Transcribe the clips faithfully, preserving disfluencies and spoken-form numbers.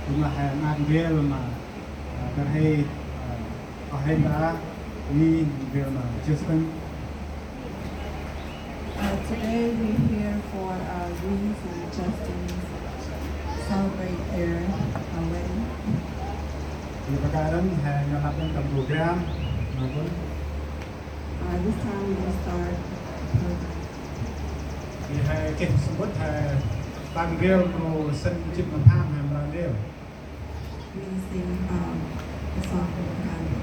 Jêng lah he năl ndrel ma, ơ, bar hê, ơ, oh hê ba, i ndrel ma Justin. Uh, today we're here for, uh, Greece and Justin's celebrate their, uh, wedding. Jêng lah he năl ndrel tâm program, ma bun. Uh, this time we're gonna start the program. Jêng he geh samƀŭt he năl ndrel mro sĭn jât ma pham he mra ndrel. We sing, um, the song for the family.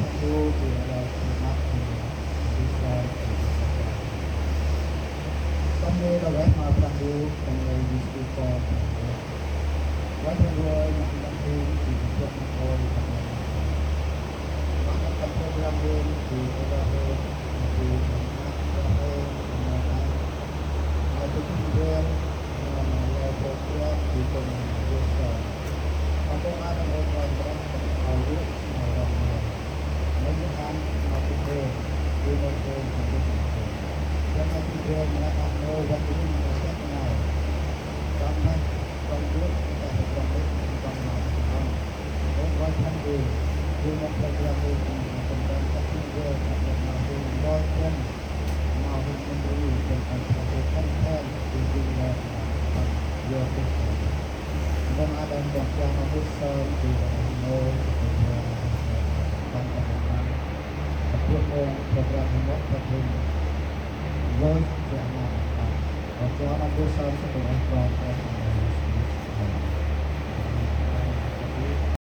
Brah Ndu, ti ơ đah khân may, ti Israel, ti Israel. Tâm nê đah ueh ma Brah Ndu, tâm nê Yêsu Krist. Ueh Brah Ndu ơi, ma ƀư dah hên, ti ƀư dah hên, ti ƀư dah hên. Ma ƀư dah hên, ti ƀư dah hên, ti ƀư dah hên, ti ƀư dah hên.